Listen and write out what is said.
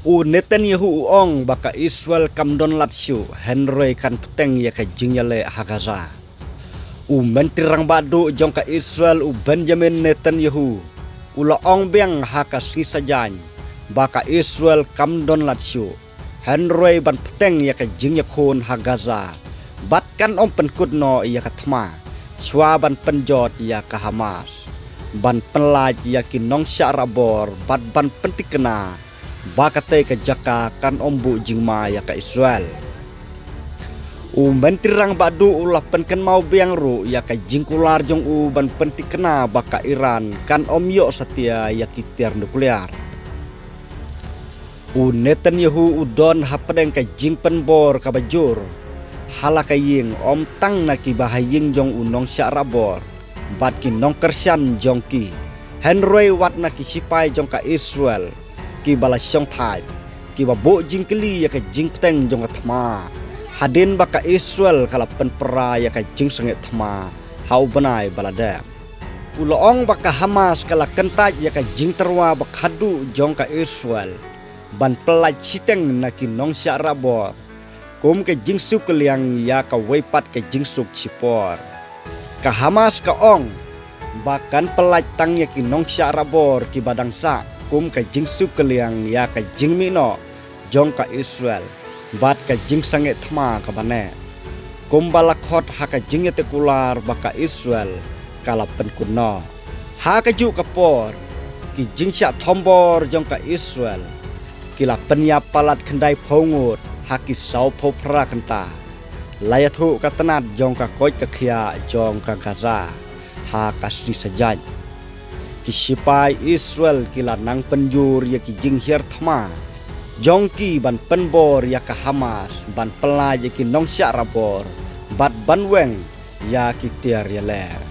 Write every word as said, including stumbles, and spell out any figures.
U Netanyahu u ong ba ka Israel kam don lad shuh, hynrei kan bteng ïa ka jingïaleh ha Gaza. U Myntri Rangbah Duh jong ka Israel, u Benjamin Netanyahu, u la ong biang ha ka Sngi Saitjaiñ ba ka Israel kam don lad shuh, hynrei ban bteng ïa ka jingïakhun ha Gaza bad kan ym pynkut noh ïa ka thma shuwa ban pynjot ïa ka Hamas, ban pynlait ïa ki nongshah rahbor bad ban pyntikna ba katei ka jaka kan ym buh jingma ïa ka Israel. U Myntri Rangbah Duh u la pynkynmaw biang ruh ïa ka jingkular jong u ban pyntikna ba ka Iran kan ym ïoh satia ïa ki tiar nuklear. U Netanyahu u don hapdeng ka jingpynbor kaba jur ha la ka ïing, ym tang na kiba ha ïing jong u nongshah rahbor bad ki nongkyrshan jong ki, hynrei wat na ki sipai jong ka Israel kiba la shongthait, kiba buh jingkylli ïa ka jingbteng jong ka thma hadien ba ka Israel ka la pynpra ïa ka jingsangeh thma ha u bnai ba la dep. U la ong ba ka Hamas ka la kyntait ïa ka jingtyrwa ba khadduh jong ka Israel ban pynlait shiteng na ki nongshah rahbor kum ka jingsuk kylliang ïa kawei pat ka jingsuk shipor. Ka Hamas ka ong ba kan pynlait tang ïa ki nongshah rahbor kiba dang sah kum ka jingsuk kylliang ïa ka jingmih noh jong ka Israel bad ka jingsangeh thma kaba neh, kumba la khot ha ka jingïateh kular ba ka Israel ka la pynkut noh. Ha kajuh ka por, ki jingshah thombor jong ka Israel ki la pynïap palat khyndai phew ngut ha ki saw phew phra kynta, la ïathuh ka tnat jong ka koit ka khiah jong ka Gaza ha ka Sngi Saitjaiñ. Ki sipai Israel ki la nang pynjur ïa ki jinghiar thma jong ki ban pynbor ïa ka Hamas ban pynlait ïa ki nongshah rahbor bad ban weng ïa ki tiar ïaleh.